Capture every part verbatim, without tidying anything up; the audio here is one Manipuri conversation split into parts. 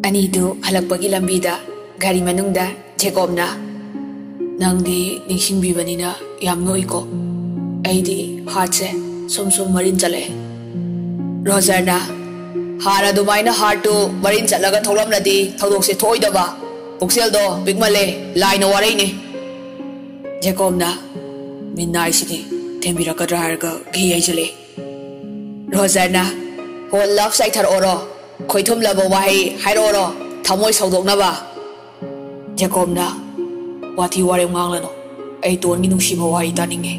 ꯑꯅꯤꯗꯨ ꯍꯜꯂꯛꯄꯒꯤ ꯂꯝꯕꯤꯗ ꯒꯥꯔꯤ ꯃꯅꯨꯡꯗ ꯖꯦꯀꯣꯕꯅ, "ꯅꯪꯗꯤ ꯅꯤꯡꯁꯤꯡꯕꯤꯕꯅꯤꯅ ꯌꯥꯝ ꯅꯣꯛꯏꯀꯣ꯫ ꯑꯩꯗꯤ ꯍꯥꯔꯠꯁꯦ ꯁꯨꯝ ꯁꯨꯝ ꯃꯔꯤꯟ ꯆꯠꯂꯛꯑꯦ꯫" ꯔꯣꯖꯔꯅ, "ꯍꯥꯟꯅ ꯑꯗꯨꯃꯥꯏꯅ ꯍꯥꯔꯠꯇꯨ ꯃꯔꯤꯟ ꯆꯠꯂꯒ ꯊꯣꯛꯂꯝꯂꯗꯤ ꯊꯧꯗꯣꯛꯁꯦ ꯊꯣꯛꯑꯣꯏꯗꯕ꯫ ꯄꯨꯛꯆꯦꯜꯗꯣ ꯄꯤꯛꯃꯜꯂꯦ, ꯂꯥꯏꯅ ꯋꯥꯔꯛꯏꯅꯦ꯫" ꯖꯦꯀꯣꯕꯅ, "ꯃꯤꯠꯅꯥꯏꯁꯤꯗꯤ ꯊꯦꯝꯕꯤꯔꯛꯀꯗ꯭ꯔꯥ ꯍꯥꯏꯔꯒ ꯘꯤ ꯍꯩꯖꯤꯜꯂꯛꯑꯦ꯫" ꯔꯣꯖꯔꯅ, "ꯍꯣ, ꯂꯞ ꯆꯥꯏꯊꯔꯛꯑꯣꯔꯣ? ꯈꯣꯏꯊꯨꯝꯂꯕ ꯋꯥꯍꯩ ꯍꯥꯏꯔꯛꯑꯣꯔꯣ, ꯊꯃꯣꯏ ꯁꯧꯗꯣꯛꯅꯕ?" ꯖꯦꯀꯣꯕꯅ, "ꯋꯥꯊꯤ ꯋꯥꯔꯦꯝ ꯉꯥꯡꯂꯅꯨ꯫ ꯑꯩ ꯇꯣꯟꯒꯤ ꯅꯨꯡꯁꯤꯕ ꯋꯥꯍꯩ ꯇꯥꯅꯤꯡꯉꯦ꯫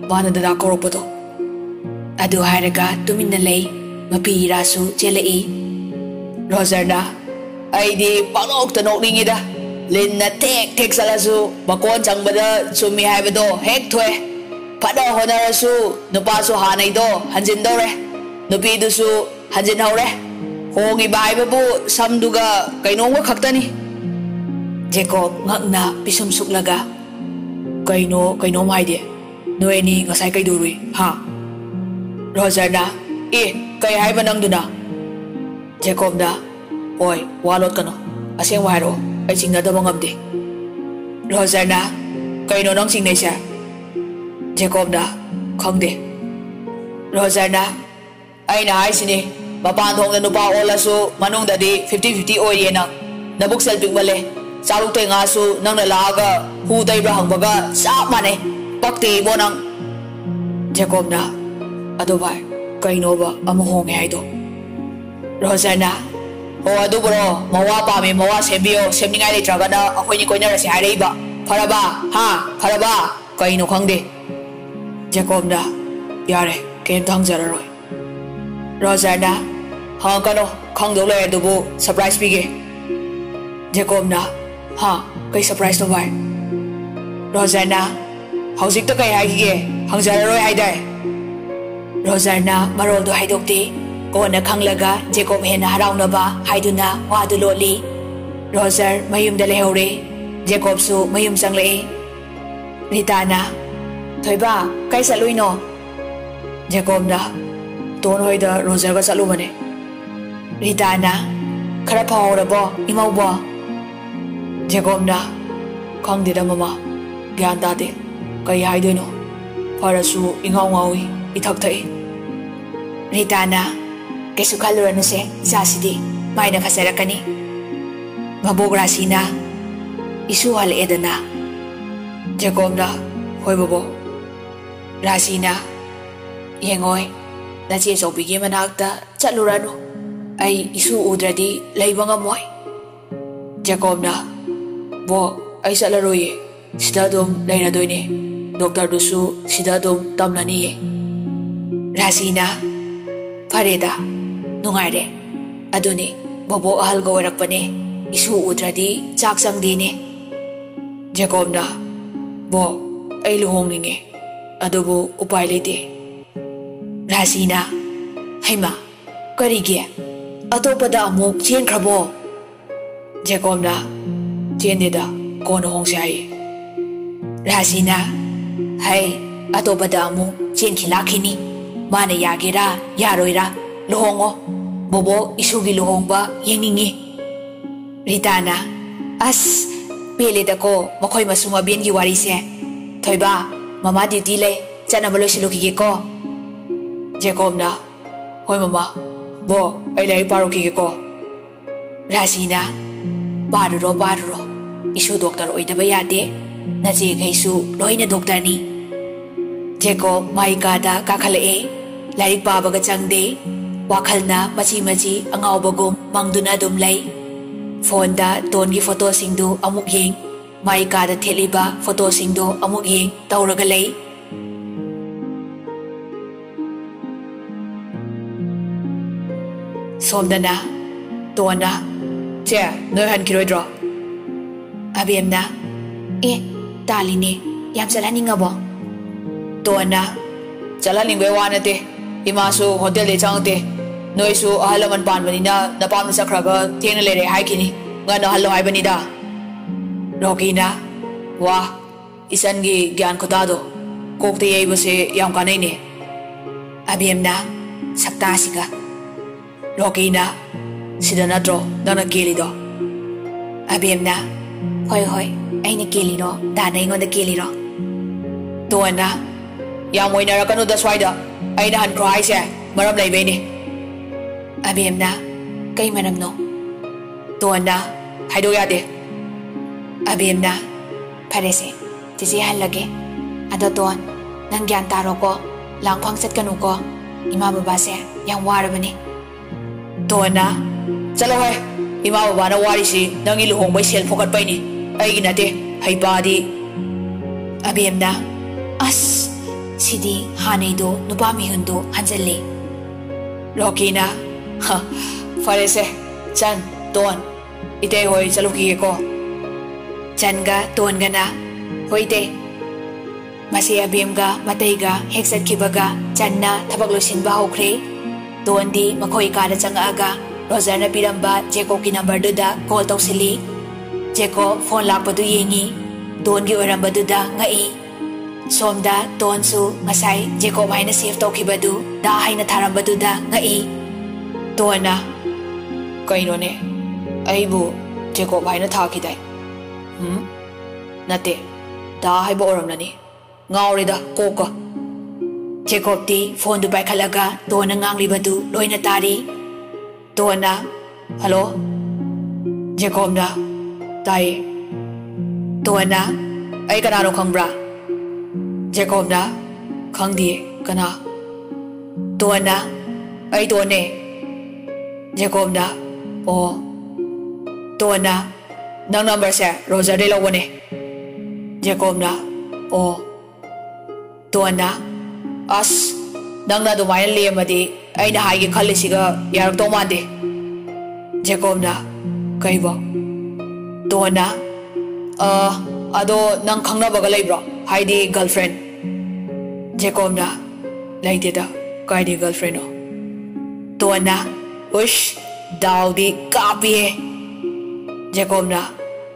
ꯃꯥꯅ ꯗꯗꯥ ꯀꯧꯔꯛꯄꯗꯣ꯫" ꯑꯗꯨ ꯍꯥꯏꯔꯒ ꯇꯨꯃꯤꯟꯅ ꯂꯩ꯫ ꯃꯄꯤ ꯏꯔꯥꯁꯨ ꯆꯦꯜꯂꯛꯏ꯫ ꯔꯣꯖꯔꯅ, "ꯑꯩꯗꯤ ꯄꯪꯅꯣꯛꯇ ꯅꯣꯛꯅꯤꯡꯉꯤꯗ꯫ ꯂꯤꯟꯅ ꯊꯦꯛ ꯊꯦꯛ ꯆꯠꯂꯁꯨ ꯃꯀꯣꯟ ꯆꯪꯕꯗ ꯆꯨꯝꯃꯤ ꯍꯥꯏꯕꯗꯣ ꯍꯦꯛ ꯊꯣꯛꯑꯦ꯫ ꯐꯅ ꯍꯣꯠꯅꯔꯁꯨ ꯅꯨꯄꯥꯁꯨ ꯍꯥꯟꯅꯩꯗꯣ ꯍꯟꯖꯤꯟꯗꯧꯔꯦ꯫ ꯅꯨꯄꯤꯗꯨꯁꯨ ꯍꯟꯖꯤꯟꯍꯧꯔꯦ꯫ ꯍꯣꯡꯉꯤꯕ ꯍꯥꯏꯕꯕꯨ ꯁꯝꯗꯨꯒ ꯀꯩꯅꯣꯝꯒ ꯈꯛꯇꯅꯤ꯫" ꯖꯦꯀꯣꯕ ꯉꯛꯅ ꯄꯤꯁꯨꯝ ꯁꯨꯛꯂꯒ, "ꯀꯩꯅꯣ, ꯀꯩꯅꯣꯝ ꯍꯥꯏꯗꯤ? ꯅꯣꯏ ꯑꯅꯤ ꯉꯁꯥꯏ ꯀꯩꯗꯧꯔꯨꯏ, ꯍꯥ?" ꯔꯣꯖꯔꯅ, "ꯑꯦ, ꯀꯩ ꯍꯥꯏꯕ ꯅꯪꯗꯨꯅ?" ꯖꯦꯀꯣꯕꯅ, "ꯍꯣꯏ, ꯋꯥ ꯂꯣꯠꯀꯅꯨ꯫ ꯑꯁꯦꯡꯕ ꯍꯥꯏꯔꯛꯑꯣ, ꯑꯩ ꯆꯤꯡꯅꯗꯕ ꯉꯝꯗꯦ꯫" ꯔꯣꯖꯔꯅ, "ꯀꯩꯅꯣ ꯅꯪ ꯆꯤꯡꯅꯩꯁꯦ?" ꯖꯦꯀꯣꯕꯅ, "ꯈꯪꯗꯦ꯫" ꯔꯣꯖꯔꯅ, "ꯑꯩꯅ ꯍꯥꯏꯁꯤꯅꯤ, ꯃꯄꯥꯟ ꯊꯣꯡꯗ ꯅꯨꯄꯥ ꯑꯣꯜꯂꯁꯨ ꯃꯅꯨꯡꯗꯗꯤ ꯐꯤꯐꯇꯤ ꯐꯤꯐꯇꯤ ꯑꯣꯏꯔꯤꯌꯦ ꯅꯪ꯫ ꯅꯕꯨꯛꯆꯦꯜ ꯄꯤꯛꯃꯜꯂꯦ꯫ ꯆꯥꯔꯨꯛꯇꯩ ꯉꯥꯁꯨ ꯅꯪꯅ ꯂꯥꯛꯑꯒ ꯍꯨ ꯇꯩꯕ꯭ꯔꯥ ꯍꯪꯕꯒ ꯆꯞ ꯃꯥꯟꯅꯩ꯫ ꯄꯛꯇꯦ ꯏꯕꯣ ꯅꯪ꯫" ꯖꯦꯀꯣꯕꯅ, "ꯑꯗꯣ ꯚꯥꯏ, ꯀꯩꯅꯣꯕ ꯑꯃ ꯍꯣꯡꯉꯦ ꯍꯥꯏꯗꯣ?" ꯔꯣꯖꯔꯅ, "ꯑꯣ, ꯑꯗꯨꯕꯨꯔꯣ, ꯃꯋꯥ ꯄꯥꯝꯃꯦ, ꯃꯋꯥ ꯁꯦꯝꯕꯤꯌꯣ, ꯁꯦꯝꯅꯤꯡꯉꯥꯏ ꯂꯩꯇ꯭ꯔꯒꯅ ꯑꯩꯈꯣꯏꯅꯤ ꯀꯣꯏꯅꯔꯁꯦ ꯍꯥꯏꯔꯛꯏꯕ꯫ ꯐꯔꯕ? ꯍꯥ? ꯐꯔꯕ? ꯀꯩꯅꯣ ꯈꯪꯗꯦ꯫" ꯖꯦꯀꯣꯕꯅ, "ꯌꯥꯔꯦ, ꯀꯩꯝꯇ ꯍꯪꯖꯔꯔꯣꯏ꯫" ꯔꯣꯖꯔꯅ, "ꯍꯪꯉꯛꯀꯅꯣ, ꯈꯪꯗꯧ ꯂꯩꯔꯦ ꯑꯗꯨꯕꯨ ꯁꯔꯄ꯭ꯔꯥꯏꯖ ꯄꯤꯒꯦ꯫" ꯖꯦꯀꯣꯕꯅ, "ꯍꯥ? ꯀꯩ ꯁꯔꯄ꯭ꯔꯥꯏꯖꯅꯣ ꯚꯥꯏ?" ꯔꯣꯖꯔꯅ, "ꯍꯧꯖꯤꯛꯇ ꯀꯩ ꯍꯥꯏꯈꯤꯒꯦ? ꯍꯪꯖꯔꯔꯣꯏ ꯍꯥꯏꯗꯥꯏ?" ꯔꯣꯖꯔꯅ ꯃꯔꯣꯜꯗꯨ ꯍꯥꯏꯗꯣꯛꯇꯦ꯫ ꯀꯣꯟꯅ ꯈꯪꯂꯒ ꯖꯦꯀꯣꯕ ꯍꯦꯟꯅ ꯍꯔꯥꯎꯅꯕ ꯍꯥꯏꯗꯨꯅ ꯋꯥꯗꯨ ꯂꯣꯠꯂꯤ꯫ ꯔꯣꯖꯔ ꯃꯌꯨꯝꯗ ꯂꯩꯍꯧꯔꯦ꯫ ꯖꯦꯀꯣꯕꯁꯨ ꯃꯌꯨꯝ ꯆꯪꯂꯛꯏ꯫ ꯔꯤꯇꯥꯅ, "ꯊꯣꯏꯕ, ꯀꯥꯏ ꯆꯠꯂꯨꯏꯅꯣ?" ꯖꯦꯀꯣꯕꯅ, "ꯇꯣꯟ ꯍꯣꯏꯗ ꯔꯣꯖꯔꯒ ꯆꯠꯂꯨꯕꯅꯦ꯫" ꯔꯤꯇꯥꯅ, "ꯈꯔ ꯐꯍꯧꯔꯕꯣ, ꯏꯃꯧꯕꯣ?" ꯖꯦꯀꯣꯕꯅ, "ꯈꯪꯗꯦꯗ ꯃꯃꯥ, ꯒ꯭ꯌꯥꯟ ꯇꯥꯗꯦ꯫ ꯀꯩ ꯍꯥꯏꯗꯣꯏꯅꯣ? ꯐꯔꯁꯨ ꯏꯉꯥꯎ ꯉꯥꯎꯏ, ꯏꯊꯛ ꯊꯛꯏ꯫" ꯔꯤꯇꯥꯅ, "ꯀꯩꯁꯨ ꯈꯜꯂꯨꯔꯅꯨꯁꯦ, ꯏꯆꯥꯁꯤꯗꯤ ꯃꯥꯏꯅ ꯐꯖꯔꯛꯀꯅꯤ꯫" ꯃꯕꯣꯛ ꯔꯥꯁꯤꯅ, "ꯏꯁꯨ ꯍꯜꯂꯛꯑꯦꯗꯅ꯫" ꯖꯦꯀꯣꯕꯅ, "ꯍꯣꯏ ꯕꯣꯕꯣꯛ꯫" ꯔꯥꯁꯤꯅ, "ꯌꯦꯡꯉꯣꯏ, ꯅꯆꯦ ꯑꯆꯧꯕꯤꯒꯤ ꯃꯅꯥꯛꯇ ꯆꯠꯂꯨꯔꯅꯨ꯫ ꯑꯩ ꯏꯁꯨ ꯎꯗ꯭ꯔꯗꯤ ꯂꯩꯕ ꯉꯝꯃꯣꯏ꯫" ꯖꯦꯀꯣꯕꯅ, "ꯕꯣꯛ, ꯑꯩ ꯆꯠꯂꯔꯣꯏꯌꯦ꯫ ꯁꯤꯗ ꯑꯗꯨꯝ ꯂꯩꯔꯗꯣꯏꯅꯦ꯫ ꯗꯣꯛꯇꯔꯗꯨꯁꯨ ꯁꯤꯗ ꯑꯗꯨꯝ ꯇꯝꯂꯅꯤꯌꯦ꯫" ꯔꯥꯁꯤꯅ, "ꯐꯔꯦꯗ, ꯅꯨꯡꯉꯥꯏꯔꯦ꯫ ꯑꯗꯨꯅꯤ, ꯕꯣꯕꯣꯛ ꯑꯍꯜꯒ ꯑꯣꯏꯔꯛꯄꯅꯦ꯫ ꯏꯁꯨ ꯎꯗ꯭ꯔꯗꯤ ꯆꯥꯛ ꯆꯪꯗꯦꯅꯦ꯫" ꯖꯦꯀꯣꯕꯅ, "ꯕꯣꯛ, ꯑꯩ ꯂꯨꯍꯣꯡꯅꯤꯡꯉꯦ꯫ ꯑꯗꯨꯕꯨ ꯎꯄꯥꯏ ꯂꯩꯇꯦ꯫" ꯔꯥꯁꯤꯅ, "ꯍꯩꯃꯥ, ꯀꯔꯤꯒꯤ? ꯑꯇꯣꯞꯄꯗ ꯑꯃꯨꯛ ꯆꯦꯟꯈ꯭ꯔꯕꯣ?" ꯖꯦꯀꯣꯕꯅ, "ꯆꯦꯟꯗꯦꯗ, ꯀꯣꯟꯅ ꯍꯣꯡꯁꯦ ꯍꯥꯏꯌꯦ꯫" ꯔꯥꯁꯤꯅ, "ꯍꯩ, ꯑꯇꯣꯞꯄꯗ ꯑꯃꯨꯛ ꯆꯦꯟꯈꯤ ꯂꯥꯛꯈꯤꯅꯤ꯫ ꯃꯥꯅ ꯌꯥꯒꯦꯔꯥ ꯌꯥꯔꯣꯏꯔꯥ, ꯂꯨꯍꯣꯡꯉꯣ꯫ ꯕꯣꯕꯣꯛ ꯏꯁꯨꯒꯤ ꯂꯨꯍꯣꯡꯕ ꯌꯦꯡꯅꯤꯡꯉꯤ꯫" ꯔꯤꯇꯥꯅ, "ꯑꯁ, ꯄꯦꯜꯂꯦꯗꯀꯣ ꯃꯈꯣꯏ ꯃꯁꯨ ꯃꯕꯦꯟꯒꯤ ꯋꯥꯔꯤꯁꯦ꯫ ꯊꯣꯏꯕ, ꯃꯃꯥ ꯗ꯭ꯌꯨꯇꯤ ꯂꯩ, ꯆꯠꯅꯕ ꯂꯣꯏꯁꯤꯜꯂꯨꯈꯤꯒꯦꯀꯣ꯫" ꯖꯦꯀꯣꯕꯅ, "ꯍꯣꯏ ꯃꯃꯥ꯫ ꯕꯣ, ꯑꯩ ꯂꯥꯏꯔꯤꯛ ꯄꯥꯔꯨꯈꯤꯒꯦꯀꯣ꯫" ꯔꯥꯖꯤꯅ, "ꯄꯥꯔꯨꯔꯣ, ꯄꯥꯔꯨꯔꯣ꯫ ꯏꯁꯨ ꯗꯣꯛꯇꯔ ꯑꯣꯏꯗꯕ ꯌꯥꯗꯦ꯫ ꯅꯆꯦꯈꯩꯁꯨ ꯂꯣꯏꯅ ꯗꯣꯛꯇꯔꯅꯤ꯫" ꯖꯦꯀꯣꯕ ꯃꯥꯏ ꯀꯥꯗ ꯀꯥꯈꯠꯂꯛꯑꯦ꯫ ꯂꯥꯏꯔꯤꯛ ꯄꯥꯕꯒ ꯆꯪꯗꯦ꯫ ꯋꯥꯈꯜꯅ ꯃꯆꯤ ꯃꯆꯤ ꯑꯉꯥꯎꯕꯒꯨꯝ ꯃꯪꯗꯨꯅ ꯑꯗꯨꯝ ꯂꯩ꯫ ꯐꯣꯟꯗ ꯇꯣꯟꯒꯤ ꯐꯣꯇꯣꯁꯤꯡꯗꯨ ꯑꯃꯨꯛ ꯌꯦꯡ꯫ ꯃꯥꯏ ꯀꯥꯗ ꯊꯦꯠꯂꯤꯕ ꯐꯣꯇꯣꯁꯤꯡꯗꯣ ꯑꯃꯨꯛ ꯌꯦꯡ ꯇꯧꯔꯒ ꯂꯩ꯫ ꯁꯣꯝꯗꯅ ꯇꯣꯟꯅ, "ꯆꯦ, ꯅꯣꯏ ꯍꯟꯈꯤꯔꯣꯏꯗ꯭ꯔꯣ?" ꯑꯕꯦꯝꯅ, "ꯑꯦ, ꯇꯥꯜꯂꯤꯅꯦ, ꯌꯥꯝ ꯆꯠꯍꯟꯅꯤꯡꯉꯕꯣ?" ꯇꯣꯟꯅ, "ꯆꯠꯍꯟꯅꯤꯡꯕꯩ ꯋꯥ ꯅꯠꯇꯦ, ꯏꯃꯥꯁꯨ ꯍꯣꯇꯦꯜꯗꯩ ꯆꯪꯉꯛꯇꯦ꯫ ꯅꯣꯏꯁꯨ ꯑꯍꯜ ꯂꯃꯟ ꯄꯥꯟꯕꯅꯤꯅ ꯅꯄꯥꯝꯗ ꯆꯠꯈ꯭ꯔꯒ ꯊꯦꯡꯅ ꯂꯩꯔꯦ ꯍꯥꯏꯈꯤꯅꯤ꯫ ꯉꯟꯅ ꯍꯜꯂꯣ ꯍꯥꯏꯕꯅꯤꯗ꯫" ꯔꯣꯀꯤꯅ, "ꯋꯥ, ꯏꯆꯟꯒꯤ ꯒ꯭ꯌꯥꯟ ꯈꯨꯇꯥꯗꯣ, ꯀꯣꯛꯇ ꯌꯩꯕꯁꯦ ꯌꯥꯝ ꯀꯥꯟꯅꯩꯅꯦ꯫" ꯑꯕꯦꯝꯅ, "ꯁꯛꯇꯥꯁꯤꯒ꯫" ꯔꯣꯀꯤꯅ, ꯁꯤꯗ ꯅꯠꯇ꯭ꯔꯣ ꯅꯪꯅ ꯀꯦꯜꯂꯤꯗꯣ? ꯑꯕꯦꯝꯅ, "ꯍꯣꯏ, ꯍꯣꯏ, ꯑꯩꯅ ꯀꯦꯜꯂꯤꯔꯣ? ꯗꯥꯅ ꯑꯩꯉꯣꯟꯗ ꯀꯦꯜꯂꯤꯔꯣ?" ꯇꯣꯟꯅ, "ꯌꯥꯝ ꯑꯣꯏꯅꯔꯛꯀꯅꯨꯗ ꯁ꯭ꯋꯥꯏꯗ꯫ ꯑꯩꯅ ꯍꯟꯈ꯭ꯔꯣ ꯍꯥꯏꯁꯦ ꯃꯔꯝ ꯂꯩꯕꯩꯅꯦ꯫" ꯑꯕꯦꯝꯅ, "ꯀꯩ ꯃꯔꯝꯅꯣ?" ꯇꯣꯟꯅ, "ꯍꯥꯏꯗꯣꯛ ꯌꯥꯗꯦ꯫" ꯑꯕꯦꯝꯅ, "ꯐꯔꯦꯁꯦ, ꯆꯦꯆꯦ ꯍꯜꯂꯒꯦ꯫ ꯑꯗꯣ ꯇꯣꯟ, ꯅꯪ ꯒ꯭ꯌꯥꯟ ꯇꯥꯔꯣꯀꯣ, ꯂꯥꯡꯐꯥꯡ ꯆꯠꯀꯅꯨꯀꯣ꯫ ꯏꯃꯥ ꯕꯕꯥꯁꯦ ꯌꯥꯝ ꯋꯥꯔꯕꯅꯤ꯫" ꯇꯣꯟꯅ, "ꯆꯠꯂꯣꯍꯦ, ꯏꯃꯥ ꯕꯕꯥꯅ ꯋꯥꯔꯤꯁꯤ ꯅꯪꯒꯤ ꯂꯨꯍꯣꯡꯕꯩ ꯁꯦꯜ ꯐꯨꯒꯠꯄꯩꯅꯤ, ꯑꯩꯒꯤ ꯅꯠꯇꯦ, ꯍꯩꯄꯥꯗꯤ꯫" ꯑꯕꯦꯝꯅ, "ꯑꯁ, ꯁꯤꯗꯤ ꯍꯥꯟꯅꯩꯗꯣ ꯅꯨꯄꯥ ꯃꯤꯍꯨꯟꯗꯣ ꯍꯟꯖꯜꯂꯦ꯫" ꯔꯣꯀꯤꯅ, "ꯍ, ꯐꯔꯦꯁꯦ, ꯆꯟ, ꯇꯣꯟ, ꯏꯇꯩ ꯍꯣꯏ ꯆꯠꯂꯨꯈꯤꯒꯦꯀꯣ꯫" ꯆꯟꯒ ꯇꯣꯟꯒꯅ, "ꯍꯣꯏ ꯏꯇꯩ꯫" ꯃꯁꯤ ꯑꯕꯦꯝꯒ ꯃꯇꯩꯒ ꯍꯦꯛ ꯆꯠꯈꯤꯕꯒ ꯆꯟꯅ ꯊꯕꯛ ꯂꯣꯏꯁꯤꯟꯕ ꯍꯧꯈ꯭ꯔꯦ꯫ ꯇꯣꯟꯗꯤ ꯃꯈꯣꯏ ꯀꯥꯗ ꯆꯪꯉꯛꯑꯒ ꯔꯣꯖꯔꯅ ꯄꯤꯔꯝꯕ ꯖꯦꯀꯣꯕꯀꯤ ꯅꯝꯕꯔꯗꯨꯗ ꯀꯣꯜ ꯇꯧꯁꯤꯜꯂꯤ꯫ ꯖꯦꯀꯣꯕ ꯐꯣꯟ ꯂꯥꯛꯄꯗꯨ ꯌꯦꯡꯉꯤ꯫ ꯇꯣꯟꯒꯤ ꯑꯣꯏꯔꯝꯕꯗꯨꯗ ꯉꯛꯏ꯫ ꯁꯣꯝꯗ ꯇꯣꯟꯁꯨ ꯉꯁꯥꯏ ꯖꯦꯀꯣꯕ ꯍꯥꯏꯅ ꯁꯦꯚ ꯇꯧꯈꯤꯕꯗꯨ ꯗꯥ ꯍꯥꯏꯅ ꯊꯥꯔꯝꯕꯗꯨꯗ ꯉꯛꯏ꯫ ꯇꯣꯟꯅ, "ꯀꯩꯅꯣꯅꯦ, ꯑꯩꯕꯨ ꯖꯦꯀꯣꯕ ꯍꯥꯏꯅ ꯊꯥꯈꯤꯗꯥꯏ? ꯎꯝ? ꯅꯠꯇꯦ, ꯗꯥ ꯍꯥꯏꯕ ꯑꯣꯏꯔꯝꯂꯅꯤ꯫ ꯉꯥꯎꯔꯦꯗ ꯀꯣꯛꯀ꯫" ꯖꯦꯀꯣꯕꯇꯤ ꯐꯣꯟꯗꯨ ꯄꯥꯏꯈꯠꯂꯒ ꯇꯣꯟꯅ ꯉꯥꯡꯂꯤꯕꯗꯨ ꯂꯣꯏꯅ ꯇꯥꯔꯤ꯫ ꯇꯣꯟꯅ, "ꯍꯜꯂꯣ?" ꯖꯦꯀꯣꯕꯅ, "ꯇꯥꯏꯌꯦ꯫" ꯇꯣꯟꯅ, "ꯑꯩ ꯀꯅꯥꯅꯣ ꯈꯪꯕ꯭ꯔꯥ?" ꯖꯦꯀꯣꯕꯅ, "ꯈꯪꯗꯤꯌꯦ, ꯀꯅꯥ?" ꯇꯣꯟꯅ, "ꯑꯩ ꯇꯣꯟꯅꯦ꯫" ꯖꯦꯀꯣꯕꯅ, "ꯑꯣ꯫" ꯇꯣꯟꯅ, "ꯅꯪ ꯅꯝꯕꯔꯁꯦ ꯔꯣꯖꯔꯗꯩ ꯂꯧꯕꯅꯦ꯫" ꯖꯦꯀꯣꯕꯅ, "ꯑꯣ꯫" ꯇꯣꯟꯅ, "ꯑꯁ, ꯅꯪꯅ ꯑꯗꯨꯃꯥꯏꯅ ꯂꯦꯝꯃꯗꯤ ꯑꯩꯅ ꯍꯥꯏꯒꯦ ꯈꯜꯂꯤꯁꯤꯒ ꯌꯥꯔꯛꯇꯧ ꯃꯥꯟꯗꯦ꯫" ꯖꯦꯀꯣꯕꯅ, "ꯀꯩꯕꯣ?" ꯇꯣꯟꯅ, "ꯑ, ꯑꯗꯣ ꯅꯪ ꯈꯪꯅꯕꯒ ꯂꯩꯕ꯭ꯔꯣ? ꯍꯥꯏꯗꯤ ꯒꯔꯜꯐ꯭ꯔꯦꯟ?" ꯖꯦꯀꯣꯕꯅ, "ꯂꯩꯇꯦꯗ, ꯀꯥꯏꯗꯩ ꯒꯔꯜꯐ꯭ꯔꯦꯟꯅꯣ?" ꯇꯣꯟꯅ, "ꯎꯏꯁ, ꯗꯥꯎꯗꯤ ꯀꯥꯞꯄꯤꯍꯦ꯫" ꯖꯦꯀꯣꯕꯅ,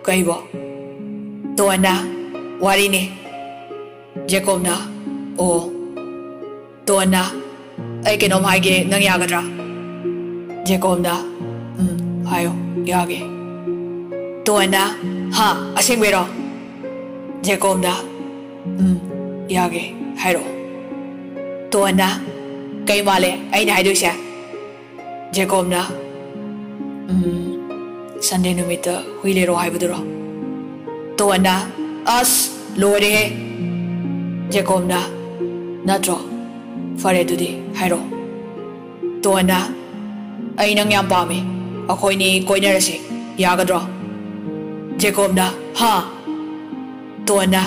"ꯀꯩꯕꯣ?" ꯇꯣꯟꯅ, "ꯋꯥꯔꯤꯅꯤ꯫" ꯖꯦꯀꯣꯕꯅ, "ꯑꯣ꯫" ꯇꯣꯟꯅ, "ꯑꯩ ꯀꯩꯅꯣꯝ ꯍꯥꯏꯒꯦ, ꯅꯪ ꯌꯥꯒꯗ꯭ꯔꯥ?" ꯖꯦꯀꯣꯕꯅ, ꯌꯥꯒꯦ꯫ ꯇꯣꯟꯅ, ꯍꯥ, ꯑꯁꯦꯡꯕꯩꯔꯣ? ꯖꯦꯀꯣꯕꯅ, ꯎꯝ, ꯌꯥꯒꯦ, ꯍꯥꯏꯔꯛꯑꯣ꯫ ꯇꯣꯟꯅ, ꯀꯩ ꯃꯥꯜꯂꯦ ꯑꯩꯅ ꯍꯥꯏꯗꯣꯏꯁꯦ? ꯖꯦꯀꯣꯕꯅ, ꯎꯝ, ꯁꯟꯗꯦ ꯅꯨꯃꯤꯠꯇ ꯍꯨꯏ ꯂꯩꯔꯛꯑꯣ ꯍꯥꯏꯕꯗꯨꯔꯣ? ꯇꯣꯟꯅ, ꯑꯁ, ꯂꯣꯏꯔꯦꯍꯦ꯫ ꯖꯦꯀꯣꯕꯅ, ꯅꯠꯇ꯭ꯔꯣ? ꯐꯔꯦ, ꯑꯗꯨꯗꯤ ꯍꯥꯏꯔꯛꯑꯣ꯫ ꯇꯣꯟꯅ, ꯑꯩ ꯅꯪ ꯌꯥꯝ ꯄꯥꯝꯃꯤ, ꯑꯩꯈꯣꯏꯅꯤ ꯀꯣꯏꯅꯔꯁꯤ, ꯌꯥꯒꯗ꯭ꯔꯣ? ꯖꯦꯀꯣꯕꯅ, ꯍꯥ? ꯇꯣꯟꯅ,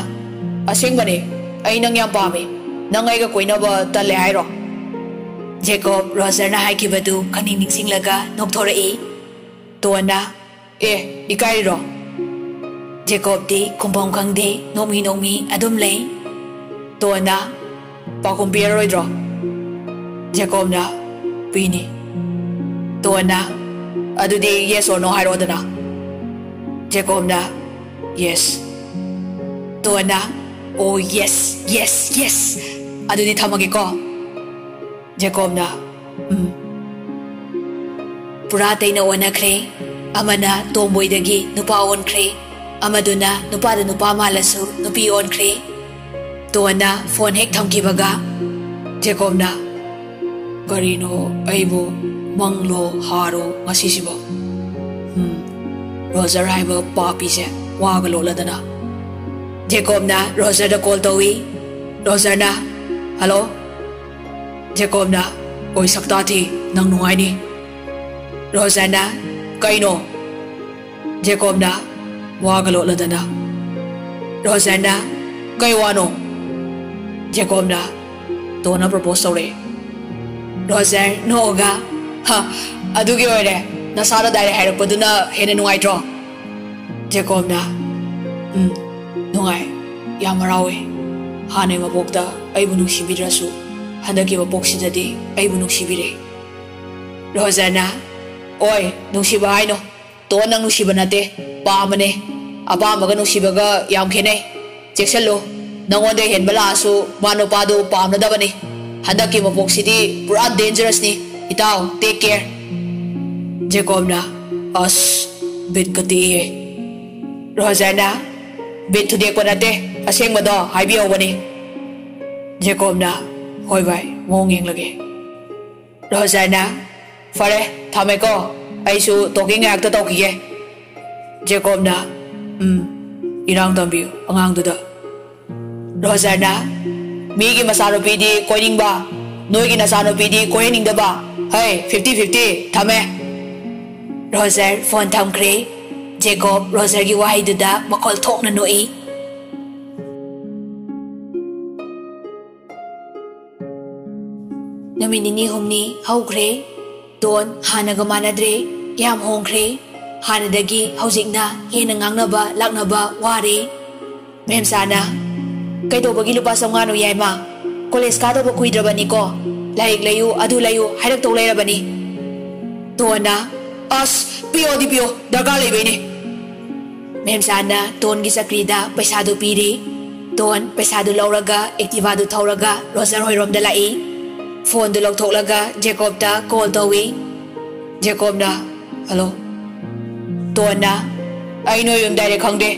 ꯑꯁꯦꯡꯕꯅꯦ, ꯑꯩ ꯅꯪ ꯌꯥꯝ ꯄꯥꯝꯃꯤ, ꯅꯪ ꯑꯩꯒ ꯀꯣꯏꯅꯕ ꯇꯜꯂꯦ ꯍꯥꯏꯔꯣ? ꯖꯦꯀꯣꯕ ꯔꯣꯖꯔꯅ ꯍꯥꯏꯈꯤꯕꯗꯨ ꯈꯪꯅꯤꯡ ꯅꯤꯡꯁꯤꯡꯂꯒ ꯅꯣꯛꯊꯣꯔꯛꯏ꯫ ꯇꯣꯟꯅ, ꯑꯦ, ꯏꯀꯥꯏꯔꯤꯔꯣ? ꯖꯦꯀꯣꯕꯇꯤ ꯈꯨꯝꯐꯝ ꯈꯪꯗꯦ, ꯅꯣꯛꯃꯤ ꯅꯣꯛꯃꯤ ꯑꯗꯨꯝ ꯂꯩ꯫ ꯇꯣꯟꯅ, ꯄꯥꯎꯈꯨꯝ ꯄꯤꯔꯔꯣꯏꯗ꯭ꯔꯣ? ꯖꯦꯀꯣꯕꯅ, ꯄꯤꯅꯤ꯫ ꯇꯣꯟꯅ, ꯑꯗꯨꯗꯤ yes or no ꯍꯥꯏꯔꯛꯑꯣꯗꯅ꯫ ꯖꯦꯀꯣꯕꯅ, yes꯫ ꯇꯣꯟꯅ, ꯑꯣ, yes, yes, yes, ꯑꯗꯨꯗꯤ ꯊꯝꯃꯒꯦꯀꯣ꯫ ꯖꯦꯀꯣꯕꯅ, ꯎꯝ꯫ ꯄꯨꯔꯥ ꯇꯩꯅ ꯑꯣꯟꯅꯈ꯭ꯔꯦ꯫ ꯑꯃꯅ ꯇꯣꯝꯕꯣꯏꯗꯒꯤ ꯅꯨꯄꯥ ꯑꯣꯟꯈ꯭ꯔꯦ, ꯑꯃꯗꯨꯅ ꯅꯨꯄꯥꯗ ꯅꯨꯄꯥ ꯃꯥꯜꯂꯁꯨ ꯅꯨꯄꯤ ꯑꯣꯟꯈ꯭ꯔꯦ꯫ ꯇꯣꯟꯅ ꯐꯣꯟ ꯍꯦꯛ ꯊꯝꯈꯤꯕꯒ ꯖꯦꯀꯣꯕꯅ, ꯀꯔꯤꯅꯣ, ꯑꯩꯕꯨ ꯃꯪꯂꯣ ꯍꯥꯔꯣ ꯉꯁꯤꯁꯤꯕꯣ? ꯎꯝ, ꯔꯣꯖꯔ ꯍꯥꯏꯕ ꯄꯥꯄꯤꯁꯦ ꯋꯥꯒ ꯂꯣꯠꯂꯗꯅ꯫ ꯖꯦꯀꯣꯕꯅ ꯔꯣꯖꯔꯗ ꯀꯣꯜ ꯇꯧꯏ꯫ ꯔꯣꯖꯔꯅ, ꯍꯜꯂꯣ꯫ ꯖꯦꯀꯣꯕꯅ, ꯑꯣꯏ ꯁꯛꯇꯥꯊꯤ, ꯅꯪ ꯅꯨꯡꯉꯥꯏꯅꯤ꯫ ꯔꯣꯖꯔꯅ, ꯀꯩꯅꯣ? ꯖꯦꯀꯣꯕꯅ ꯋꯥꯒ ꯂꯣꯠꯂꯗꯅ꯫ ꯔꯣꯖꯔꯅ, ꯀꯩ ꯋꯥꯅꯣ? ꯖꯦꯀꯣꯕꯅ, ꯇꯣꯟꯅ ꯄ꯭ꯔꯣꯄꯣꯁ ꯇꯧꯔꯛꯑꯦ꯫ ꯔꯣꯖꯔ ꯅꯣꯛꯑꯒ, ꯍ, ꯑꯗꯨꯒꯤ ꯑꯣꯏꯔꯦ, ꯅꯁꯥꯅ ꯗꯥꯏꯔꯦꯛ ꯍꯥꯏꯔꯛꯄꯗꯨꯅ ꯍꯦꯟꯅ ꯅꯨꯡꯉꯥꯏꯇ꯭ꯔꯣ? ꯖꯦꯀꯣꯕꯅ, ꯎꯝ, ꯅꯨꯡꯉꯥꯏ, ꯌꯥꯝ ꯍꯔꯥꯎꯋꯦ꯫ ꯍꯥꯟꯅꯩ ꯃꯄꯣꯛꯇ ꯑꯩꯕꯨ ꯅꯨꯡꯁꯤꯕꯤꯗ꯭ꯔꯁꯨ ꯍꯟꯗꯛꯀꯤ ꯃꯄꯣꯛꯁꯤꯗꯗꯤ ꯑꯩꯕꯨ ꯅꯨꯡꯁꯤꯕꯤꯔꯦ꯫ ꯔꯣꯖꯔꯅ, ꯑꯣꯏ, ꯅꯨꯡꯁꯤꯕ ꯍꯥꯏꯅꯣ? ꯇꯣꯟ, ꯅꯪ ꯅꯨꯡꯁꯤꯕ ꯅꯠꯇꯦ, ꯄꯥꯝꯕꯅꯦ꯫ ꯑꯄꯥꯝꯕꯒ ꯅꯨꯡꯁꯤꯕꯒ ꯌꯥꯝ ꯈꯦꯠꯅꯩ꯫ ꯆꯦꯛꯁꯤꯜꯂꯨ, ꯅꯪꯉꯣꯟꯗ ꯍꯦꯟꯕ ꯂꯥꯛꯑꯁꯨ ꯃꯥ ꯅꯨꯄꯥꯗꯨ ꯄꯥꯝꯅꯗꯕꯅꯤ꯫ ꯍꯟꯗꯛꯀꯤ ꯃꯄꯣꯛꯁꯤꯗꯤ ꯄꯨꯔꯥ dangerous ꯅꯤ꯫ ꯏꯇꯥꯎ, take care꯫ ꯖꯦꯀꯣꯕꯅ, ꯑꯁ, ꯕꯤꯠꯀ ꯇꯦꯛꯏꯍꯦ꯫ ꯔꯣꯖꯔꯅ, "ꯕꯤꯠ ꯊꯨꯗꯦꯛꯄ ꯅꯠꯇꯦ, ꯑꯁꯦꯡꯕꯗꯣ ꯍꯥꯏꯕꯤꯍꯧꯕꯅꯤ꯫" ꯖꯦꯀꯣꯕꯅ, "ꯍꯣꯏ ꯚꯥꯏ, ꯃꯑꯣꯡ ꯌꯦꯡꯂꯒꯦ꯫" ꯔꯣꯖꯔꯅ, "ꯐꯔꯦ, ꯊꯝꯃꯦꯀꯣ, ꯑꯩꯁꯨ ꯇꯣꯀꯤꯡ ꯉꯥꯏꯍꯥꯛꯇ ꯇꯧꯈꯤꯒꯦ꯫" ꯖꯦꯀꯣꯕꯅ, "ꯎꯝ, ꯏꯔꯥꯡ ꯇꯝꯕꯤꯌꯨ ꯑꯉꯥꯡꯗꯨꯗ꯫" ꯔꯣꯖꯔꯅ, "ꯃꯤꯒꯤ ꯃꯆꯥꯅꯨꯄꯤꯗꯤ ꯀꯣꯏꯅꯤꯡꯕ, ꯅꯣꯏꯒꯤ ꯅꯆꯥꯅꯨꯄꯤꯗꯤ ꯀꯣꯏꯍꯟꯅꯤꯡꯗꯕ꯫ ꯍꯩ, ꯐꯤꯐꯇꯤ ꯐꯤꯐꯇꯤ, ꯊꯝꯃꯦ꯫" ꯔꯣꯖꯔ ꯐꯣꯟ ꯊꯝꯈ꯭ꯔꯦ꯫ ꯖꯦꯀꯣꯕ ꯔꯣꯖꯔꯒꯤ ꯋꯥꯍꯩꯗꯨꯗ ꯃꯈꯣꯜ ꯊꯣꯛꯅ ꯅꯣꯛꯏ꯫ ꯅꯨꯃꯤꯠ ꯅꯤꯅꯤ ꯍꯨꯝꯅꯤ ꯍꯧꯈ꯭ꯔꯦ꯫ ꯇꯣꯟ ꯍꯥꯟꯅꯒ ꯃꯥꯟꯅꯗ꯭ꯔꯦ, ꯌꯥꯝ ꯍꯣꯡꯈ꯭ꯔꯦ꯫ ꯍꯥꯟꯅꯗꯒꯤ ꯍꯧꯖꯤꯛꯅ ꯍꯦꯟꯅ ꯉꯥꯡꯅꯕ ꯂꯥꯛꯅꯕ ꯋꯥꯔꯦ꯫ ꯃꯦꯝꯆꯥꯅ, "ꯀꯩꯗꯧꯕꯒꯤ ꯂꯨꯄꯥ ꯆꯥꯝꯃꯉꯥꯅꯣ ꯌꯥꯏꯃ? ꯀꯣꯂꯦꯖ ꯀꯥꯗꯧꯕ ꯀꯨꯏꯗ꯭ꯔꯕꯅꯤꯀꯣ꯫ ꯂꯥꯏꯔꯤꯛ ꯂꯩꯌꯨ, ꯑꯗꯨ ꯂꯩꯌꯨ ꯍꯥꯏꯔꯛꯇꯧ ꯂꯩꯔꯕꯅꯤ꯫" ꯇꯣꯟꯅ, "ꯑꯁ, ꯄꯤꯌꯣꯗꯤ ꯄꯤꯌꯣ, ꯗꯔꯀꯥꯔ ꯂꯩꯕꯩꯅꯦ꯫" ꯃꯦꯝꯆꯥꯅ ꯇꯣꯟꯒꯤ ꯆꯀ꯭ꯔꯤꯗ ꯄꯩꯁꯥꯗꯨ ꯄꯤꯔꯤ꯫ ꯇꯣꯟ ꯄꯩꯁꯥꯗꯨ ꯂꯧꯔꯒ ꯑꯦꯛꯇꯤꯚꯥꯗꯨ ꯊꯧꯔꯒ ꯔꯣꯖꯔ ꯍꯣꯏꯔꯣꯝꯗ ꯂꯥꯛꯏ꯫ ꯐꯣꯟꯗꯨ ꯂꯧꯊꯣꯛꯂꯒ ꯖꯦꯀꯣꯕꯇ ꯀꯣꯜ ꯇꯧꯏ꯫ ꯖꯦꯀꯣꯕꯅ, "ꯍꯜꯂꯣ꯫" ꯇꯣꯟꯅ, "ꯑꯩ ꯅꯣꯏ ꯌꯨꯝ ꯗꯥꯏꯔꯦꯛ ꯈꯪꯗꯦ꯫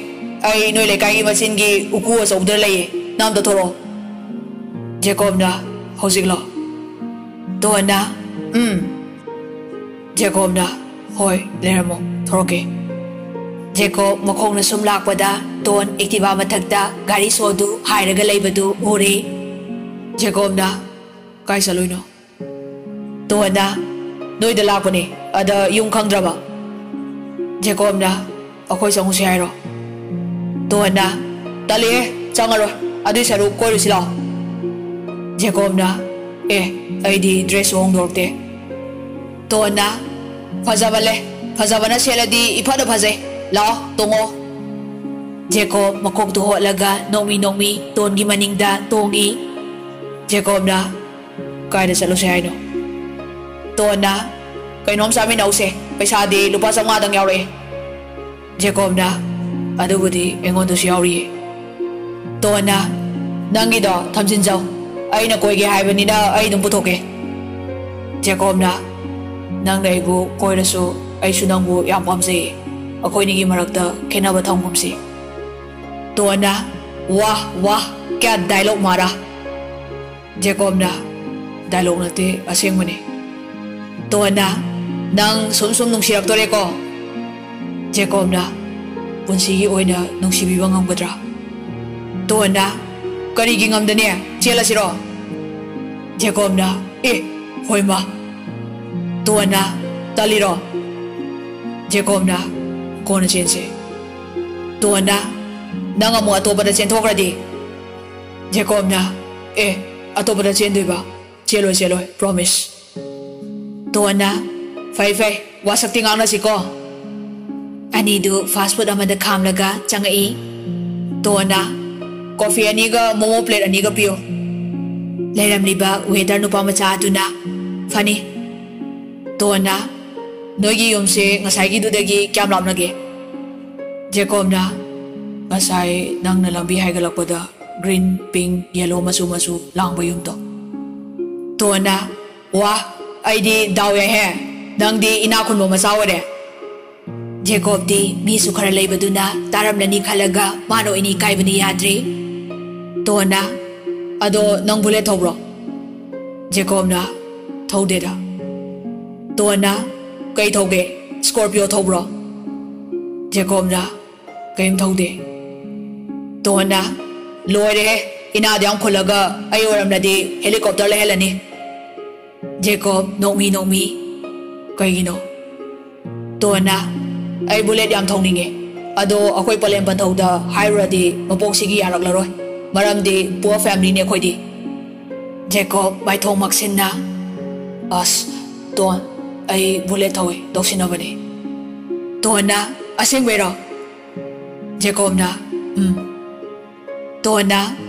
ꯑꯩ ꯅꯣꯏ ꯂꯩꯀꯥꯏꯒꯤ ꯃꯆꯤꯟꯒꯤ ꯎꯀꯨ ꯑꯆꯧꯕꯗ ꯂꯩꯌꯦ꯫ ꯅꯪ ꯑꯝꯇ ꯊꯣꯔꯛꯑꯣ꯫" ꯖꯦꯀꯣꯕꯅ, "ꯍꯧꯖꯤꯛꯂꯣ?" ꯇꯣꯟꯅ, "ꯎꯝ꯫" ꯖꯦꯀꯣꯕꯅ, "ꯍꯣꯏ, ꯂꯩꯔꯝꯃꯣ, ꯊꯣꯔꯛꯀꯦ꯫" ꯖꯦꯀꯣꯕ ꯃꯈꯣꯡꯅ ꯁꯨꯝ ꯂꯥꯛꯄꯗ ꯇꯣꯟ ꯑꯦꯛꯇꯤꯚꯥ ꯃꯊꯛꯇ ꯒꯥꯔꯤ ꯁꯣꯗꯨ ꯍꯥꯏꯔꯒ ꯂꯩꯕꯗꯨ ꯎꯔꯦ꯫ ꯖꯦꯀꯣꯕꯅ, "ꯀꯥꯏ ꯆꯠꯂꯨꯏꯅꯣ?" ꯇꯣꯟꯅ, "ꯅꯣꯏꯗ ꯂꯥꯛꯄꯅꯦ, ꯑꯗ ꯌꯨꯝ ꯈꯪꯗ꯭ꯔꯕ?" ꯖꯦꯀꯣꯕꯅ, "ꯑꯩꯈꯣꯏ ꯆꯪꯉꯨꯁꯤ ꯍꯥꯏꯔꯣ?" ꯇꯣꯟꯅ, "ꯇꯜꯂꯤꯍꯦ, ꯆꯪꯉꯔꯣꯏ, ꯑꯗꯨꯏ ꯁꯔꯨꯛ ꯀꯣꯏꯔꯨꯁꯤ ꯂꯥꯛꯑꯣ꯫" ꯖꯦꯀꯣꯕꯅ, "ꯑꯦ, ꯑꯩꯗꯤ ꯗ꯭ꯔꯦꯁꯁꯨ ꯍꯣꯡꯗꯣꯔꯛꯇꯦ꯫" ꯇꯣꯟꯅ, "ꯐꯖꯕꯅꯦ, ꯐꯖꯕꯅ ꯁꯦꯠꯂꯗꯤ ꯏꯐꯗ ꯐꯖꯩ, ꯂꯥꯛꯑꯣ, ꯇꯣꯡꯉꯣ꯫" ꯖꯦꯀꯣꯕ ꯃꯀꯣꯛꯇꯨ ꯍꯣꯠꯂꯒ ꯅꯣꯡꯃꯤ ꯅꯣꯡꯃꯤ ꯇꯣꯟꯒꯤ ꯃꯅꯤꯡꯗ ꯇꯣꯡꯏ꯫ ꯖꯦꯀꯣꯕꯅ, "ꯀꯥꯏꯗ ꯆꯠꯂꯨꯁꯦ ꯍꯥꯏꯅꯣ?" ꯇꯣꯟꯅ, "ꯀꯩꯅꯣꯝ ꯆꯥꯃꯤꯟꯅꯧꯁꯦ, ꯄꯩꯁꯥꯗꯤ ꯂꯨꯄꯥ ꯆꯥꯝꯃꯉꯥꯗꯪ ꯌꯥꯎꯔꯛꯑꯦ꯫" ꯖꯦꯀꯣꯕꯅ, "ꯑꯗꯨꯕꯨꯗꯤ ꯑꯩꯉꯣꯟꯗꯁꯨ ꯌꯥꯎꯔꯤꯌꯦ꯫" ꯇꯣꯟꯅ, "ꯅꯪꯒꯤꯗꯣ ꯊꯝꯖꯤꯟꯖꯧ, ꯑꯩꯅ ꯀꯣꯏꯒꯦ ꯍꯥꯏꯕꯅꯤꯅ ꯑꯩ ꯑꯗꯨꯝ ꯄꯨꯊꯣꯛꯀꯦ꯫" ꯖꯦꯀꯣꯕꯅ, "ꯅꯪꯅ ꯑꯩꯕꯨ ꯀꯣꯏꯔꯁꯨ ꯑꯩꯁꯨ ꯅꯪꯕꯨ ꯌꯥꯝ ꯄꯥꯝꯖꯩ꯫ ꯑꯩꯈꯣꯏꯅꯤꯒꯤ ꯃꯔꯛꯇ ꯈꯦꯠꯅꯕ ꯊꯝꯒꯨꯝꯁꯤ꯫ ꯇꯣꯟꯅ, ꯋꯥ, ꯋꯥ, ꯀꯌꯥ ꯗꯥꯏꯂꯣꯛ ꯃꯥꯔꯥ꯫ ꯖꯦꯀꯣꯕꯅ, ꯗꯥꯏꯂꯣꯛ ꯅꯠꯇꯦ, ꯑꯁꯦꯡꯕꯅꯤ꯫ ꯇꯣꯟꯅ, ꯅꯪ ꯁꯨꯝ ꯁꯨꯝ ꯅꯨꯡꯁꯤꯔꯛꯇꯣꯔꯦꯀꯣ꯫ ꯖꯦꯀꯣꯕꯅ, ꯄꯨꯟꯁꯤꯒꯤ ꯑꯣꯏꯅ ꯅꯨꯡꯁꯤꯕꯤꯕ ꯉꯝꯒꯗ꯭ꯔꯥ? ꯇꯣꯟꯅ, ꯀꯔꯤꯒꯤ ꯉꯝꯗꯅꯤ? ꯆꯦꯜꯂꯁꯤꯔꯣ? ꯖꯦꯀꯣꯕꯅ, ꯑꯦ, ꯍꯣꯏ ꯃꯥ꯫ ꯇꯣꯟꯅ, ꯇꯜꯂꯤꯔꯣ? ꯖꯦꯀꯣꯕꯅ, ꯀꯣꯟꯅ ꯆꯦꯟꯁꯦ꯫ ꯇꯣꯟꯅ, ꯅꯪ ꯑꯃꯨꯛ ꯑꯇꯣꯞꯄꯗ ꯆꯦꯟꯊꯣꯛꯈ꯭ꯔꯗꯤ? ꯖꯦꯀꯣꯕꯅ, ꯑꯦ, ꯑꯇꯣꯞꯄꯗ ꯆꯦꯟꯗꯣꯏꯕ? ꯆꯦꯜꯂꯣꯏ, ꯆꯦꯜꯂꯣꯏ, ꯄ꯭ꯔꯣꯃꯤꯁ꯫ ꯇꯣꯟꯅ, ꯐꯩ, ꯐꯩ, ꯋꯥꯁꯛꯇꯤ ꯉꯥꯡꯅꯁꯤꯀꯣ꯫ ꯑꯅꯤꯗꯨ ꯐꯥꯁ ꯐꯨꯗ ꯑꯃꯗ ꯈꯥꯝꯂꯒ ꯆꯪꯉꯛꯏ꯫ ꯇꯣꯟꯅ, ꯀꯣꯐꯤ ꯑꯅꯤꯒ ꯃꯣꯃꯣ ꯄ꯭ꯂꯦꯠ ꯑꯅꯤꯒ ꯄꯤꯌꯨ꯫ ꯂꯩꯔꯝꯂꯤꯕ ꯋꯦꯇꯔ ꯅꯨꯄꯥ ꯃꯆꯥ ꯑꯗꯨꯅ, ꯐꯅꯤ꯫ ꯇꯣꯟꯅ, ꯅꯣꯏꯒꯤ ꯌꯨꯝꯁꯦ ꯉꯁꯥꯏꯒꯤꯗꯨꯗꯒꯤ ꯀꯌꯥꯝ ꯂꯥꯞꯅꯒꯦ? ꯖꯦꯀꯣꯕꯅ, ꯉꯁꯥꯏ ꯅꯪꯅ ꯂꯝꯕꯤ ꯍꯥꯏꯒꯠꯂꯛꯄꯗ ꯒ꯭ꯔꯤꯟ, ꯄꯤꯡ, ꯌꯦꯂꯣ ꯃꯆꯨ ꯃꯆꯨ ꯂꯥꯡꯕ ꯌꯨꯝꯗꯣ꯫ ꯇꯣꯟꯅ, ꯋꯥ, ꯑꯩꯗꯤ ꯗꯥꯎ ꯌꯥꯏꯍꯦ, ꯅꯪꯗꯤ ꯏꯅꯥꯛ ꯈꯨꯟꯕ ꯃꯆꯥ ꯑꯣꯏꯔꯦ꯫ ꯖꯦꯀꯣꯕꯇꯤ ꯃꯤꯁꯨ ꯈꯔ ꯂꯩꯕꯗꯨꯅ ꯇꯥꯔꯝꯂꯅꯤ ꯈꯜꯂꯒ ꯃꯥꯅ ꯑꯣꯏꯅ ꯏꯀꯥꯏꯕꯅ ꯌꯥꯗ꯭ꯔꯦ꯫ ꯇꯣꯟꯅ, ꯑꯗꯣ ꯅꯪ ꯕꯨꯂꯦꯠ ꯊꯧꯕ꯭ꯔꯣ? ꯖꯦꯀꯣꯕꯅ, ꯊꯧꯗꯦꯗ꯫ ꯇꯣꯟꯅ, ꯀꯩ ꯊꯧꯒꯦ? ꯁ꯭ꯀꯣꯔꯄꯤꯌꯣ ꯊꯧꯕ꯭ꯔꯣ? ꯖꯦꯀꯣꯕꯅ, ꯀꯔꯤꯝ ꯊꯧꯗꯦ꯫ ꯇꯣꯟꯅ, ꯂꯣꯏꯔꯦꯍꯦ, ꯏꯅꯥꯗ ꯌꯥꯝ ꯈꯨꯜꯂꯒ ꯑꯩ ꯑꯣꯏꯔꯝꯂꯗꯤ ꯍꯦꯂꯤꯀꯣꯞꯇꯔ ꯂꯩꯍꯜꯂꯅꯤ꯫ ꯖꯦꯀꯣꯕ ꯅꯣꯛꯃꯤ ꯅꯣꯛꯃꯤ, ꯀꯩꯒꯤꯅꯣ? ꯇꯣꯟꯅ, ꯑꯩ ꯕꯨꯂꯦꯠ ꯌꯥꯝ ꯊꯧꯅꯤꯡꯉꯦ, ꯑꯗꯣ ꯑꯩꯈꯣꯏ ꯄꯂꯦꯝ ꯄꯟꯊꯧꯗ ꯍꯥꯏꯔꯨꯔꯗꯤ ꯃꯄꯣꯛꯁꯤꯒꯤ ꯌꯥꯔꯛꯂꯔꯣꯏ, ꯃꯔꯝꯗꯤ ꯄꯨꯋꯔ ꯐꯦꯃꯤꯂꯤꯅꯦ ꯑꯩꯈꯣꯏꯗꯤ꯫ ꯖꯦꯀꯣꯕ ꯃꯥꯏꯊꯣꯡ ꯃꯛꯁꯤꯟꯅ, ꯑꯁ, ꯇꯣꯟ, ꯑꯩ ꯕꯨꯂꯦꯠ ꯊꯧꯋꯦ, ꯇꯧꯁꯤꯟꯅꯕꯅꯦ꯫ ꯇꯣꯟꯅ, ꯑꯁꯦꯡꯕꯩꯔꯣ? ꯖꯦꯀꯣꯕꯅ, ꯎꯝ꯫ ꯇꯣꯟꯅ,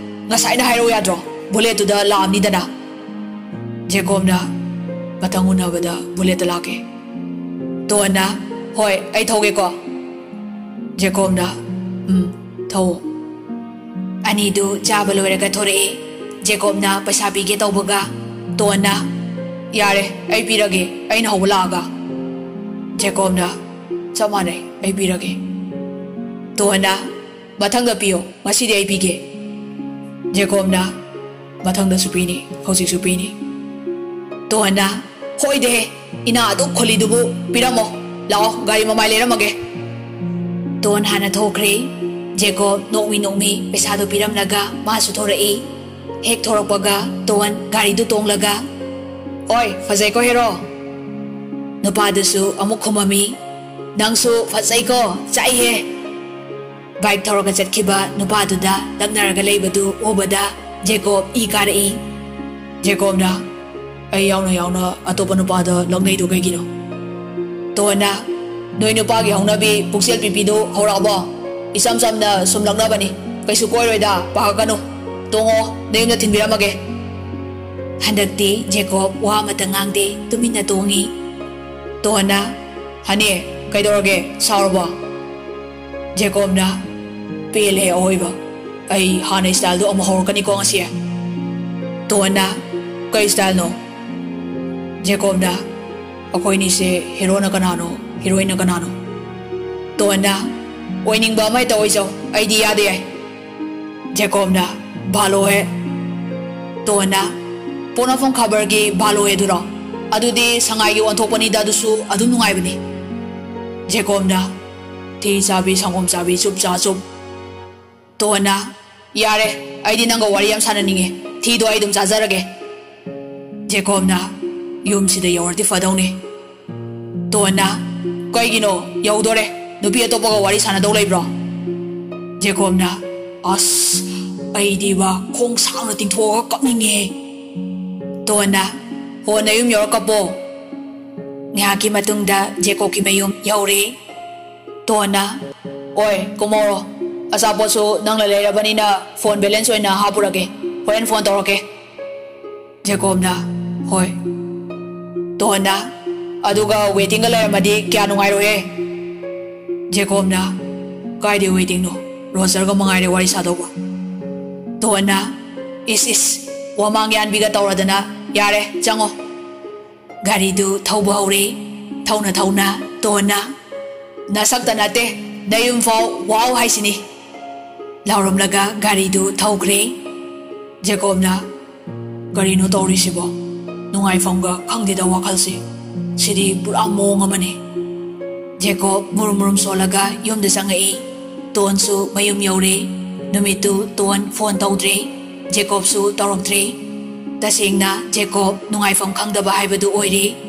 ꯉꯁꯥꯏꯅ ꯍꯥꯏꯔꯛꯎ ꯌꯥꯗ꯭ꯔꯣ? ꯕꯨꯂꯦꯠꯇꯨꯗ ꯂꯥꯛꯑꯝꯅꯤꯗꯅ꯫ ꯖꯦꯀꯣꯕꯅ, ꯃꯊꯪ ꯎꯅꯕꯗ ꯕꯨꯂꯦꯠꯇ ꯂꯥꯛꯀꯦ꯫ ꯇꯣꯟꯅ, ꯍꯣꯏ, ꯑꯩ ꯊꯧꯒꯦꯀꯣ꯫ ꯖꯦꯀꯣꯕꯅ, ꯎꯝ, ꯊꯧꯋꯣ꯫ ꯑꯅꯤꯗꯨ ꯆꯥꯕ ꯂꯣꯏꯔꯒ ꯊꯣꯔꯛꯏ꯫ ꯖꯦꯀꯣꯕꯅ ꯄꯩꯁꯥ ꯄꯤꯒꯦ ꯇꯧꯕꯒ ꯇꯣꯟꯅ, ꯌꯥꯔꯦ, ꯑꯩ ꯄꯤꯔꯒꯦ, ꯑꯩꯅ ꯍꯧꯕ ꯂꯥꯛꯑꯒ꯫ ꯖꯦꯀꯣꯕꯅ, "ꯆꯞ ꯃꯥꯟꯅꯩ, ꯑꯩ ꯄꯤꯔꯒꯦ꯫" ꯇꯣꯍꯟꯅ, "ꯃꯊꯪꯗ ꯄꯤꯌꯣ, ꯉꯁꯤꯗꯤ ꯑꯩ ꯄꯤꯒꯦ꯫" ꯖꯦꯀꯣꯕꯅ, "ꯃꯊꯪꯗꯁꯨ ꯄꯤꯅꯤ, ꯍꯧꯖꯤꯛꯁꯨ ꯄꯤꯅꯤ꯫" ꯇꯣꯍꯟꯅ, "ꯍꯣꯏꯗꯦ, ꯏꯅꯥ ꯑꯗꯨꯛ ꯈꯨꯜꯂꯤꯗꯨꯕꯨ ꯄꯤꯔꯝꯃꯣ꯫ ꯂꯥꯛꯑꯣ, ꯒꯥꯔꯤ ꯃꯃꯥꯏ ꯂꯩꯔꯝꯃꯒꯦ꯫" ꯇꯣꯍꯟ ꯍꯥꯟꯅ ꯊꯣꯛꯈ꯭ꯔꯦ꯫ ꯖꯦꯀꯣꯕ ꯅꯣꯛꯃꯤ ꯅꯣꯛꯃꯤ ꯄꯩꯁꯥꯗꯨ ꯄꯤꯔꯝꯂꯒ ꯃꯥꯁꯨ ꯊꯣꯔꯛꯏ꯫ ꯍꯦꯛ ꯊꯣꯔꯛꯄꯒ ꯇꯣꯍꯟ ꯒꯥꯔꯤꯗꯨ ꯇꯣꯡꯂꯒ, "ꯑꯣꯏ, ꯐꯖꯩꯀꯣ ꯍꯦꯔꯣ?" ꯅꯨꯄꯥꯗꯨꯁꯨ ꯑꯃꯨꯛ ꯈꯨꯝꯃꯝꯃꯤ, "ꯅꯪꯁꯨ ꯐꯖꯩꯀꯣ, ꯆꯥꯛꯏꯍꯦ꯫" ꯕꯥꯏꯛ ꯊꯧꯔꯒ ꯆꯠꯈꯤꯕ ꯅꯨꯄꯥꯗꯨꯗ ꯂꯛꯅꯔꯒ ꯂꯩꯕꯗꯨ ꯎꯕꯗ ꯖꯦꯀꯣꯕ ꯏ ꯀꯥꯔꯛꯏ꯫ ꯖꯦꯀꯣꯕꯅ, "ꯑꯩ ꯌꯥꯎꯅ ꯌꯥꯎꯅ ꯑꯇꯣꯞꯄ ꯅꯨꯄꯥꯗ ꯂꯛꯅꯩꯗꯣ ꯀꯩꯒꯤꯅꯣ?" ꯇꯣꯍꯟꯅ, "ꯅꯣꯏ ꯅꯨꯄꯥꯒꯤ ꯍꯧꯅꯕꯤ ꯄꯨꯛꯆꯦꯜ ꯄꯤꯕꯤꯗꯨ ꯍꯧꯔꯛꯑꯕꯣ? ꯏꯆꯝ ꯆꯝꯅ ꯁꯨꯝ ꯂꯛꯅꯕꯅꯤ, ꯀꯩꯁꯨ ꯀꯣꯏꯔꯣꯏꯗ, ꯄꯥꯈꯠꯀꯅꯨ꯫ ꯇꯣꯡꯉꯣ, ꯅꯌꯨꯝꯗ ꯊꯤꯟꯕꯤꯔꯝꯃꯒꯦ꯫" ꯍꯟꯗꯛꯇꯤ ꯖꯦꯀꯣꯕ ꯋꯥ ꯑꯃꯇ ꯉꯥꯡꯗꯦ, ꯇꯨꯃꯤꯟꯅ ꯇꯣꯡꯉꯤ꯫ ꯇꯣꯍꯟꯅ, "ꯍꯅꯤ, ꯀꯩꯗꯧꯔꯒꯦ? ꯁꯥꯎꯔꯕꯣ?" ꯖꯦꯀꯣꯕꯅ, "ꯄꯦꯜꯂꯦ ꯑꯑꯣꯏꯕ꯫ ꯑꯩ ꯍꯥꯟꯅ ꯁ꯭ꯇꯥꯏꯜꯗꯣ ꯑꯃꯨꯛ ꯍꯧꯔꯛꯀꯅꯤꯀꯣ ꯉꯁꯤ꯫" ꯇꯣꯍꯟꯅ, "ꯀꯩ ꯁ꯭ꯇꯥꯏꯜꯅꯣ?" ꯖꯦꯀꯣꯕꯅ, "ꯑꯩꯈꯣꯏꯅꯤꯁꯦ ꯍꯦꯔꯣꯅ ꯀꯅꯥꯅꯣ, ꯍꯤꯔꯣꯏꯟꯅ ꯀꯅꯥꯅꯣ?" ꯇꯣꯍꯟꯅ, "ꯑꯣꯏꯅꯤꯡꯕ ꯑꯃ ꯍꯦꯛꯇ ꯑꯣꯏꯖꯧ, ꯑꯩꯗꯤ ꯏꯌꯥꯗ ꯌꯥꯏ꯫" ꯖꯦꯀꯣꯕꯅ, "ꯚꯥꯂꯣ ꯍꯦ꯫" ꯇꯣꯍꯟꯅ, "ꯄꯣꯛꯅꯐꯝ ꯈꯥꯕꯔꯒꯤ ꯚꯥꯂꯣ ꯍꯦꯗꯨꯔꯣ? ꯑꯗꯨꯗꯤ ꯁꯉꯥꯏꯒꯤ ꯑꯣꯟꯊꯣꯛꯄꯅꯤꯗ, ꯑꯗꯨꯁꯨ ꯑꯗꯨꯝ ꯅꯨꯡꯉꯥꯏꯕꯅꯤ꯫" ꯖꯦꯀꯣꯕꯅ, "ꯊꯤ ꯆꯥꯕꯤ, ꯁꯪꯒꯣꯝ ꯆꯥꯕꯤ, ꯆꯨꯞ ꯆꯥ ꯆꯨꯞ꯫" ꯇꯣꯍꯟꯅ, "ꯌꯥꯔꯦ, ꯑꯩꯗꯤ ꯅꯪꯒ ꯋꯥꯔꯤ ꯌꯥꯝ ꯁꯥꯟꯅꯅꯤꯡꯉꯦ, ꯊꯤꯗꯣ ꯑꯩ ꯑꯗꯨꯝ ꯆꯥꯖꯔꯒꯦ꯫" ꯖꯦꯀꯣꯕꯅ, "ꯌꯨꯝꯁꯤꯗ ꯌꯧꯔꯗꯤ ꯐꯗꯧꯅꯤ꯫" ꯇꯣꯍꯟꯅ, "ꯀꯩꯒꯤꯅꯣ? ꯌꯧꯗꯣꯔꯦ꯫ ꯅꯨꯄꯤ ꯑꯇꯣꯞꯄꯒ ꯋꯥꯔꯤ ꯁꯥꯟꯅꯗꯧ ꯂꯩꯕ꯭ꯔꯣ?" ꯖꯦꯀꯣꯕꯅ, "ꯑꯁ, ꯑꯩꯗꯤꯕ ꯈꯣꯡ ꯁꯥꯡꯅ ꯇꯤꯡꯊꯣꯛꯑꯒ ꯀꯞꯅꯤꯡꯉꯦ꯫" ꯇꯣꯍꯟꯅ, "ꯍꯣ, ꯅꯌꯨꯝ ꯌꯧꯔ ꯀꯞꯄꯣ꯫" ꯉꯥꯏꯍꯥꯛꯀꯤ ꯃꯇꯨꯡꯗ ꯖꯦꯀꯣꯕꯀꯤ ꯃꯌꯨꯝ ꯌꯧꯔꯦ꯫ ꯇꯣꯍꯟꯅ, "ꯑꯣꯏ, ꯀꯨꯝꯍꯧꯔꯣ꯫ ꯑꯆꯥꯄꯣꯠꯁꯨ ꯅꯪꯅ ꯂꯩꯔꯕꯅꯤꯅ ꯐꯣꯟ ꯕꯦꯂꯦꯟꯁ ꯑꯣꯏꯅ ꯍꯥꯞꯄꯨꯔꯒꯦ꯫ ꯍꯣꯔꯦꯟ ꯐꯣꯟ ꯇꯧꯔꯛꯀꯦ꯫" ꯖꯦꯀꯣꯕꯅ, "ꯍꯣꯏ꯫" ꯇꯣꯍꯟꯅ, "ꯑꯗꯨꯒ ꯋꯦꯇꯤꯡꯒ ꯂꯩꯔꯝꯃꯗꯤ ꯀꯌꯥ ꯅꯨꯡꯉꯥꯏꯔꯣꯏꯍꯦ꯫" ꯖꯦꯀꯣꯕꯅ, "ꯀꯥꯏꯗꯩ ꯋꯦꯇꯤꯡꯅꯣ? ꯔꯣꯖꯔꯒ ꯃꯉꯥꯏꯔꯦ ꯋꯥꯔꯤ ꯁꯥꯗꯧꯕ꯫" ꯇꯣꯍꯟꯅ, "ꯏꯁ ꯏꯁ, ꯋꯥꯃꯥꯡ ꯌꯥꯟꯕꯤꯒ ꯇꯧꯔꯗꯅ꯫ ꯌꯥꯔꯦ, ꯆꯪꯉꯣ꯫" ꯒꯥꯔꯤꯗꯨ ꯊꯧꯕ ꯍꯧꯔꯦ꯫ ꯊꯧꯅ ꯊꯧꯅ ꯇꯣꯟꯅ, "ꯅꯁꯛꯇ ꯅꯠꯇꯦ, ꯅꯌꯨꯝꯐꯥꯎ ꯋꯥꯎ ꯍꯥꯏꯁꯤꯅꯤ" ꯂꯥꯎꯔꯝꯂꯒ ꯒꯥꯔꯤꯗꯨ ꯊꯧꯈ꯭ꯔꯦ꯫ ꯖꯦꯀꯣꯕꯅ, "ꯀꯔꯤꯅꯣ ꯇꯧꯔꯤꯁꯤꯕꯣ? ꯅꯨꯡꯉꯥꯏꯐꯝꯒ ꯈꯪꯗꯦꯗ ꯋꯥꯈꯜꯁꯦ꯫ ꯁꯤꯗꯤ ꯄꯨꯔꯥ ꯃꯑꯣꯡ ꯑꯃꯅꯤ"꯫ ꯖꯦꯀꯣꯕ ꯃꯨꯔꯨꯝ ꯃꯨꯔꯨꯝ ꯁꯣꯜꯂꯒ ꯌꯨꯝꯗ ꯆꯪꯉꯛꯏ꯫ ꯇꯣꯟꯁꯨ ꯃꯌꯨꯝ ꯌꯧꯔꯦ꯫ ꯅꯨꯃꯤꯠꯇꯨ ꯇꯣꯟ ꯐꯣꯟ ꯇꯧꯗ꯭ꯔꯦ, ꯖꯦꯀꯣꯕꯁꯨ ꯇꯧꯔꯛꯇ꯭ꯔꯦ꯫ ꯇꯁꯦꯡꯅ ꯖꯦꯀꯣꯕ ꯅꯨꯡꯉꯥꯏꯐꯝ ꯈꯪꯗꯕ ꯍꯥꯏꯕꯗꯨ ꯑꯣꯏꯔꯦ꯫